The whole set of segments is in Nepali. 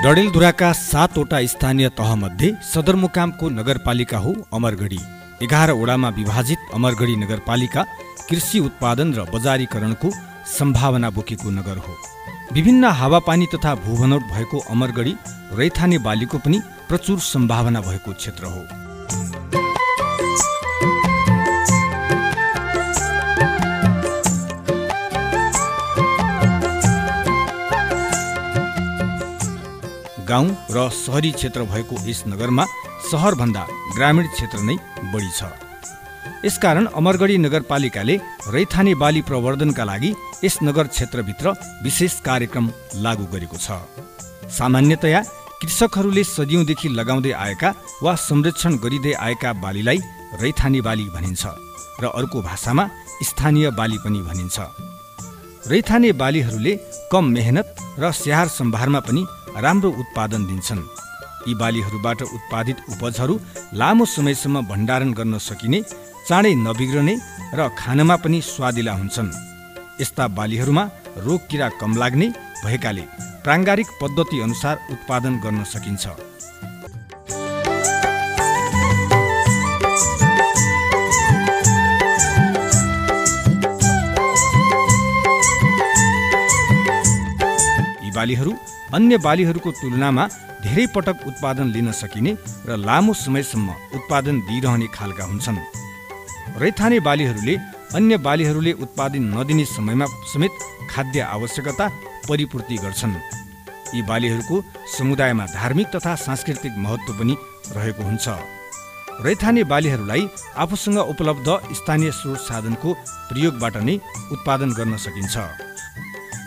डडेलधुराका 7 वटा स्थानीय तहमध्ये सदरमुकामको नगरपालिका हो अमरगढी। 11 वडामा विभाजित अमरगढी नगरपालिका कृषि उत्पादन र बजारीकरणको सम्भावना बोकेको नगर हो। विभिन्न हावापानी तथा भूबनौट भएको अमरगढी रैथाने बालीको पनि प्रचुर सम्भावना भएको क्षेत्र हो। गाउँ र सहरी क्षेत्र भएको यस नगरमा सहरभन्दा ग्रामीण क्षेत्र नै बढी छ। यसकारण अमरगढी नगरपालिकाले रैथाने बाली प्रवर्धनका लागि यस नगर क्षेत्रभित्र विशेष कार्यक्रम लागू गरेको छ। सामान्यतया कृषकहरूले सदियौंदेखि लगाउँदै आएका वा संरक्षण गरिँदै आएका बालीलाई रैथाने बाली भनिन्छ र अर्को भाषामा स्थानीय बाली पनि भनिन्छ। रैथाने बालीहरूले कम मेहनत र स्याहार सम्भारमा पनि राम्रो उत्पादन दिन्छन्। यी बालीहरूबाट उत्पादित उपजहरू लामो समयसम्म भण्डारण गर्न सकिने, चाँडै नबिग्रने र खानमा पनि स्वादिला हुन्छन्। यस्ता बालीहरूमा रोग किरा कम लाग्ने भएकाले प्राङ्गारिक पद्धति अनुसार उत्पादन गर्न सकिन्छ। यी बालीहरू अन्य बालीहरूको तुलनामा धेरै पटक उत्पादन लिन सकिने र लामो समयसम्म उत्पादन दिइरहने खालका हुन्छन्। रैथाने बालीहरूले अन्य बालीहरूले उत्पादन नदिने समयमा समेत खाद्य आवश्यकता परिपूर्ति गर्छन्। यी बालीहरूको समुदायमा धार्मिक तथा सांस्कृतिक महत्त्व पनि रहेको हुन्छ। रैथाने बालीहरूलाई आफूसँग उपलब्ध स्थानीय स्रोत साधनको प्रयोगबाट नै उत्पादन गर्न सकिन्छ।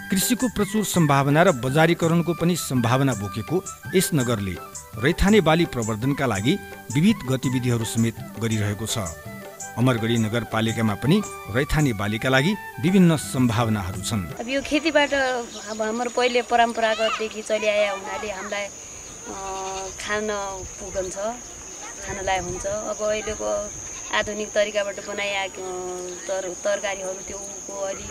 कृषिको प्रचुर सम्भावना र बजारीकरणको पनि सम्भावना बोकेको यस नगरले रैथाने बाली प्रवर्धनका लागि विविध गतिविधिहरू समेत गरिरहेको छ। अमरगढी नगरपालिकामा पनि रैथाने बालीका लागि विभिन्न सम्भावनाहरू छन्। अब यो खेतीबाट अब हाम्रो पहिले परम्परागतदेखि चलिआए हुनाले हामीलाई खान पुगन्छ, खानलाई हुन्छ। अब अहिलेको आधुनिक तरिकाबाट बनाइआएको तरकारीहरू त्योको अलि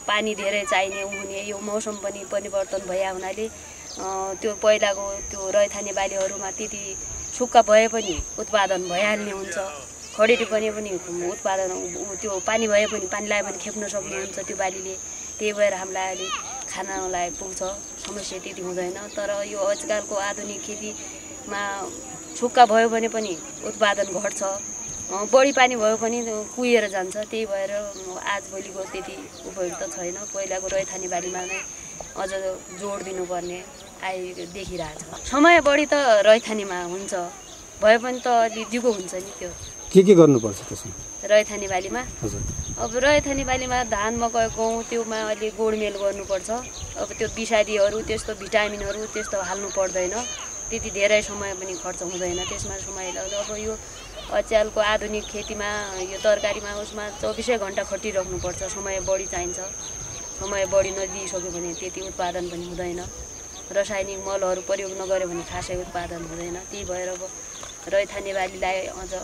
पानी धेरै चाहिने हुने, यो मौसम पनि परिवर्तन भए हुनाले त्यो पहिलाको त्यो रैथाने बालीहरूमा त्यति सुक्खा भए पनि उत्पादन भइहाल्ने हुन्छ। खडेरी पनि उत्पादन त्यो पानी भए पनि पानी लगाए पनि खेप्न सक्ने हुन्छ त्यो बालीले। त्यही भएर हामीलाई अलि खानलाई पुग्छ, समस्या त्यति हुँदैन। तर यो आजकलको आधुनिक खेतीमा सुक्खा भयो भने पनि उत्पादन घट्छ, बढी पानी भयो पनि कुहिएर जान्छ। त्यही भएर आजभोलिको त्यति उपयुक्त छैन। पहिलाको रैथाने बालीमा नै अझ जोड दिनुपर्ने देखिरहेछ। समय बढी त रैथानेमा हुन्छ, भए पनि त अलि दिगो हुन्छ नि। त्यो के गर्नुपर्छ त्यसमा रैथाने बालीमा? अब रैथाने बालीमा धान, मकै, गहुँ त्योमा अलि गोडमेल गर्नुपर्छ। अब त्यो विषादीहरू त्यस्तो भिटामिनहरू त्यस्तो हाल्नु पर्दैन। त्यति धेरै समय पनि खर्च हुँदैन त्यसमा समय लाग्छ। अब यो अचेलको आधुनिक खेतीमा यो तरकारीमा उसमा 24 घण्टा खटिराख्नुपर्छ, समय बढी चाहिन्छ। समय बढी नदिइसक्यो भने त्यति उत्पादन पनि हुँदैन। रासायनिक मलहरू प्रयोग नगर्यो भने खासै उत्पादन हुँदैन। त्यही भएर अब रैथाने बालीलाई अझ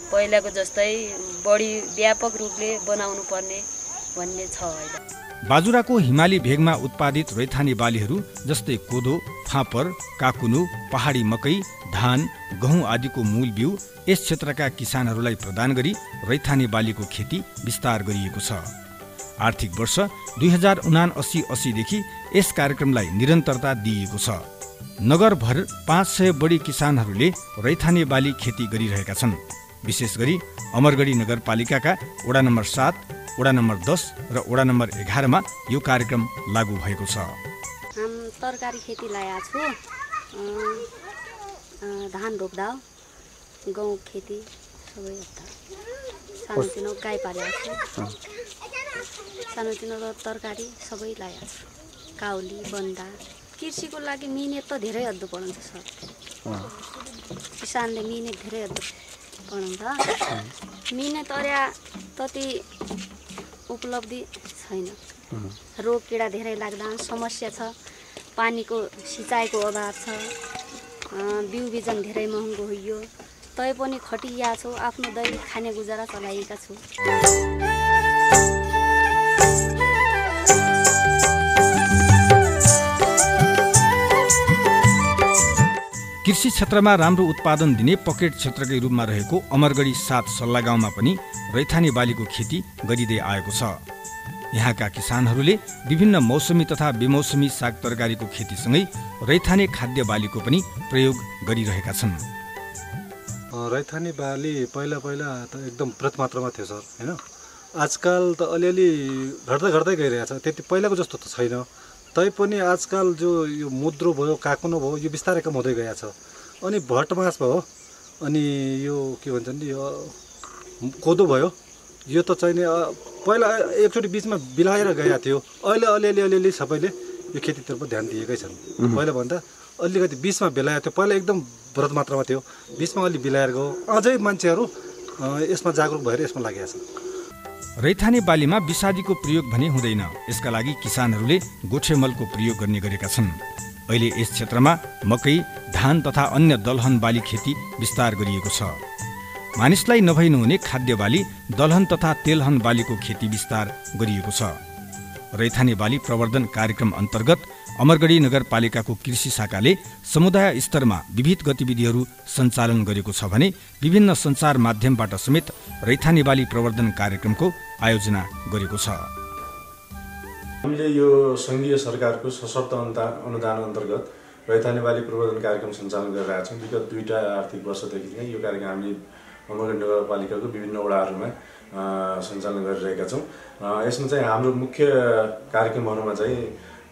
पहिलाको जस्तै बढी व्यापक रूपले बनाउनु पर्ने भन्ने छ अहिले। बाजुराको हिमाली भेगमा उत्पादित रैथाने बालीहरू जस्तै कोदो, फापर, काकुनु, पहाडी मकै, धान, गहुँ आदिको मूल बिउ यस क्षेत्रका किसानहरूलाई प्रदान गरी रैथाने बालीको खेती विस्तार गरिएको छ। आर्थिक वर्ष 2079-80 देखि यस कार्यक्रमलाई निरन्तरता दिइएको छ। नगरभर 500 बढी किसानहरूले रैथाने बाली खेती गरिरहेका छन्। विशेष गरी अमरगढी नगरपालिकाका वडा नम्बर 7, वडा नम्बर 10 र वडा नम्बर 11 मा यो कार्यक्रम लागू भएको छ। हम तरकारी खेती लगाएको छु, धान रोप्दा, गहुँ खेती सबै यता सानोतिनो गाई पालेको छु। सानोतिनो तरकारी सबै लगाएको छु। काउली, बन्दा। कृषिको लागि मिहिनेत त धेरै अद्दो पर्छ सर। किसानले मिहिनेत धेरै अद्दो पर्छ। मिहिनेत अर्या तति उपलब्धि छैन। रोग किरा धेरै लाग्दा समस्या छ। पानीको सिँचाइको अभाव छ, बिउ बिजन धेरै महँगो होइयो, तैपनि खटिया छौँ, आफ्नो दैनिक खाने गुजारा चलाएका छौँ। कृषि क्षेत्रमा राम्रो उत्पादन दिने पकेट क्षेत्रकै रूपमा रहेको अमरगढी 7 सल्ला गाउँमा पनि रैथाने बालीको खेती गरिँदै आएको छ। यहाँका किसानहरूले विभिन्न मौसमी तथा बेमौसमी साग तरकारीको खेतीसँगै रैथाने खाद्य बालीको पनि प्रयोग गरिरहेका छन्। रैथाने बाली पहिला त एकदम बृहत मात्रामा थियो सर, हैन? आजकल त अलिअलि घट्दै गइरहेछ, त्यति पहिलाको जस्तो त छैन। तैपनि आजकल जो यो मुद्रो भयो, काकुनो भयो, यो बिस्तारै कम हुँदै गएको छ। अनि भटमास भयो, अनि यो के भन्छ नि यो कोदो भयो, यो त चाहिँ पहिला एकचोटि बिचमा बिलाएर गएको थियो। अहिले अलिअलि सबैले यो खेतीतर्फ ध्यान दिएकै छन्। पहिलाभन्दा अलिकति बिचमा बेलाएको थियो, पहिला एकदम बृहत मात्रामा थियो, बिचमा अलि बिलाएर गयो। अझै मान्छेहरू यसमा जागरुक भएर यसमा लागेका छन्। रैथाने बालीमा विषादीको प्रयोग भने हुँदैन। यसका लागि किसानहरूले गोठे मलको प्रयोग गर्ने गरेका छन्। अहिले यस क्षेत्रमा मकै, धान तथा अन्य दलहन बाली खेती विस्तार गरिएको छ। मानिसलाई नभई नहुने खाद्य बाली, दलहन तथा तेलहन बालीको खेती विस्तार गरिएको छ। रैथाने बाली प्रवर्धन कार्यक्रम अन्तर्गत अमरगढी नगरपालिकाको कृषि शाखाले समुदाय स्तरमा विविध गतिविधिहरू सञ्चालन गरेको छ भने विभिन्न सञ्चार माध्यमबाट समेत रैथाने बाली प्रवर्धन कार्यक्रमको आयोजना गरेको छ। हामीले यो सङ्घीय सरकारको सशर्त अनुदान अन्तर्गत रैथाने बाली प्रवर्धन कार्यक्रम सञ्चालन गरिरहेका छौँ। विगत 2टा आर्थिक वर्षदेखि नै यो कार्यक्रम हामीले अमरगढी नगरपालिकाको विभिन्न वडाहरूमा सञ्चालन गरिरहेका छौँ। यसमा चाहिँ हाम्रो मुख्य कार्यक्रमहरूमा चाहिँ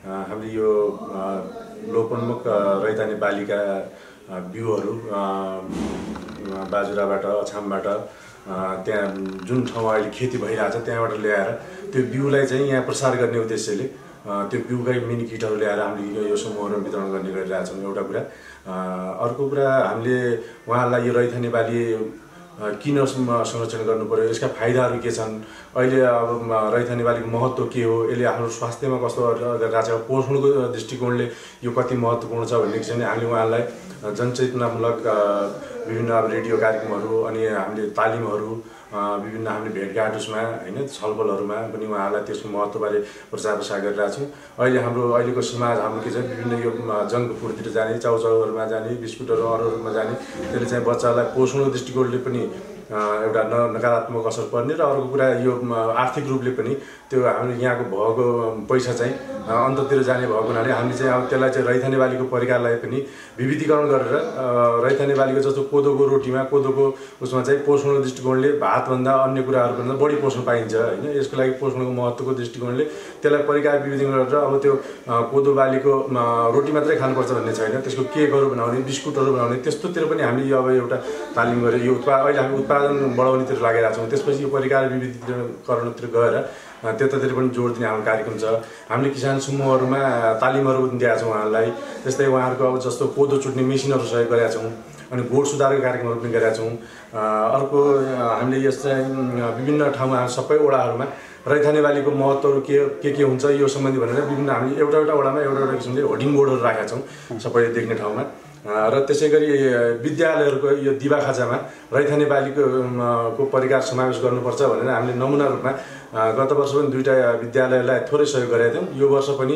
हामीले यो लोपोन्मुख रैथाने बालीका बिउहरू बाजुराबाट, अछामबाट, त्यहाँ जुन ठाउँमा अहिले खेती भइरहेछ त्यहाँबाट ल्याएर त्यो बिउलाई चाहिँ यहाँ प्रसार गर्ने उद्देश्यले त्यो बिउकै मिनी किटहरू ल्याएर हामीले यो समूहहरूमा वितरण गर्ने गरिरहेछौँ, एउटा कुरा। अर्को कुरा, हामीले उहाँहरूलाई यो रैथाने बाली किन संरक्षण गर्नु पर्यो, यसका फाइदाहरू के छन्, अहिले अब रैथाने बालीको महत्त्व के हो, यसले हाम्रो स्वास्थ्यमा कस्तो गरिरहेको छ, पोषणको दृष्टिकोणले यो कति महत्त्वपूर्ण छ भन्ने चाहिँ हामीले उहाँहरूलाई जनचेतनामूलक विभिन्न अब रेडियो कार्यक्रमहरू, अनि हामीले तालिमहरू, विभिन्न हामीले भेटघाटमा होइन छलफलहरूमा पनि उहाँहरूलाई त्यसको महत्त्वबारे प्रचार प्रसार गरिरहेको छौँ। अहिलेको समाज हाम्रो के छ, विभिन्न यो जङ्क फुडतिर जाने, चाउचाउहरूमा जाने, बिस्कुटहरू अरूहरूमा जाने, त्यसले चाहिँ बच्चालाई पोषणको दृष्टिकोणले पनि एउटा नकारात्मक असर पर्ने, र अर्को कुरा यो आर्थिक रूपले पनि त्यो हामीले यहाँको भएको पैसा चाहिँ अन्ततिर जाने भएको हुनाले हामीले चाहिँ अब त्यसलाई चाहिँ रैथाने बालीको परिकारलाई पनि विविधीकरण गरेर रैथाने बालीको जस्तो कोदोको रोटीमा, कोदोको उसमा चाहिँ पोषणको दृष्टिकोणले भातभन्दा अन्य कुराहरूभन्दा बढी पोषण पाइन्छ होइन। यसको लागि पोषणको महत्त्वको दृष्टिकोणले त्यसलाई परिकार विविधीकरण गरेर अब त्यो कोदो बालीको रोटी मात्रै खानुपर्छ भन्ने छैन, त्यसको केकहरू बनाउने, बिस्कुटहरू बनाउने, त्यस्तोतिर पनि हामीले अब एउटा तालिम गरेर यो अहिले हामी उत्पादन बढाउनेतिर लागेका छौँ। त्यसपछि यो परिकार विविधीकरणतिर गएर त्यतातिर पनि जोड दिने हाम्रो कार्यक्रम छ। हामीले किसान समूहहरूमा तालिमहरू पनि दिएका छौँ उहाँहरूलाई। त्यस्तै उहाँहरूको अब जस्तो कोदो चुट्ने मेसिनहरू सहयोग गरेका छौँ, अनि गोठ सुधारको कार्यक्रमहरू पनि गरेका छौँ। अर्को हामीले यस्तै विभिन्न ठाउँमा सबै वडाहरूमा रैथाने बालीको महत्त्वहरू के हुन्छ यो सम्बन्धी भनेर विभिन्न हामीले एउटा वडामा एउटा किसिमले होर्डिङ बोर्डहरू राखेका छौँ सबैले देख्ने ठाउँमा। र त्यसै गरी विद्यालयहरूको यो दिवा खाँचामा रैथाने बालीको परिकार समावेश गर्नुपर्छ भनेर हामीले नमुना रूपमा गत वर्ष पनि 2टा विद्यालयलाई थोरै सहयोग गरेका थियौँ। यो वर्ष पनि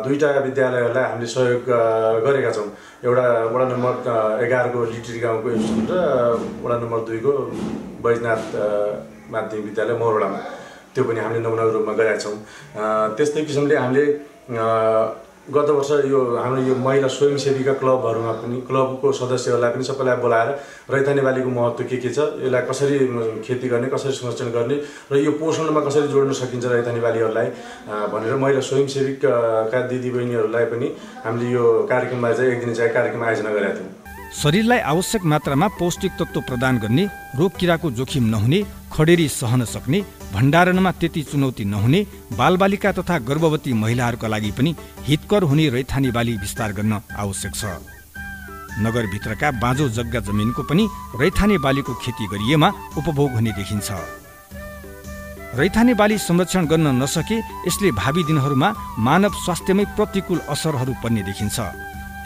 2टा विद्यालयहरूलाई हामीले सहयोग गरेका छौँ। एउटा वडा नम्बर 11 को लिटरी गाउँको स्कुल र वडा नम्बर 2 को बैजनाथ माध्यमिक विद्यालय मौरोडामा, त्यो पनि हामीले नमुना रूपमा गरेका छौँ। त्यस्तै किसिमले हामीले गत वर्ष यो हाम्रो यो महिला स्वयंसेविका क्लबहरूमा पनि क्लबको सदस्यहरूलाई पनि सबैलाई बोलाएर रैथाने बालीको महत्त्व के छ, यसलाई कसरी खेती गर्ने, कसरी संरक्षण गर्ने र यो पोषणमा कसरी जोड्न सकिन्छ रैथाने बालीहरूलाई भनेर महिला स्वयंसेविका दिदीबहिनीहरूलाई पनि हामीले यो कार्यक्रममा चाहिँ एक दिन चाहिँ कार्यक्रम आयोजना गरेका थियौँ। शरीरलाई आवश्यक मात्रामा पौष्टिक तत्त्व प्रदान गर्ने, रोग किराको जोखिम नहुने, खडेरी सहन सक्ने, भण्डारणमा त्यति चुनौती नहुने, बालबालिका तथा गर्भवती महिलाहरूका लागि पनि हितकर हुने रैथाने बाली विस्तार गर्न आवश्यक छ। नगरभित्रका बाँझो जग्गा जमिनको पनि रैथाने बालीको खेती गरिएमा उपभोग हुने देखिन्छ। रैथाने बाली संरक्षण गर्न नसके यसले भावी दिनहरूमा मानव स्वास्थ्यमै प्रतिकूल असरहरू पर्ने देखिन्छ।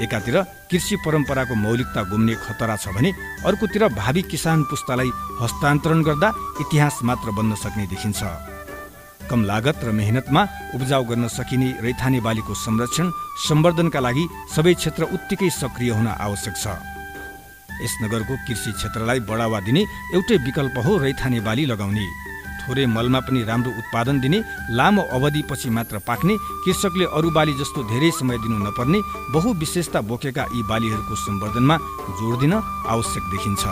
एकातिर कृषि परम्पराको मौलिकता गुम्ने खतरा छ भने अर्कोतिर भावी किसान पुस्तालाई हस्तान्तरण गर्दा इतिहास मात्र बन्न सक्ने देखिन्छ। कम लागत र मेहनतमा उब्जाउ गर्न सकिने रैथाने बालीको संरक्षण सम्वर्धनका लागि सबै क्षेत्र उत्तिकै सक्रिय हुन आवश्यक छ। यस नगरको कृषि क्षेत्रलाई बढावा दिने एउटै विकल्प हो रैथाने बाली लगाउने। थोरै मलमा पनि राम्रो उत्पादन दिने, लामो अवधिपछि मात्र पाक्ने, कृषकले अरू बाली जस्तो धेरै समय दिनु नपर्ने बहुविशेषता बोकेका यी बालीहरूको सम्वर्धनमा जोड दिन आवश्यक देखिन्छ।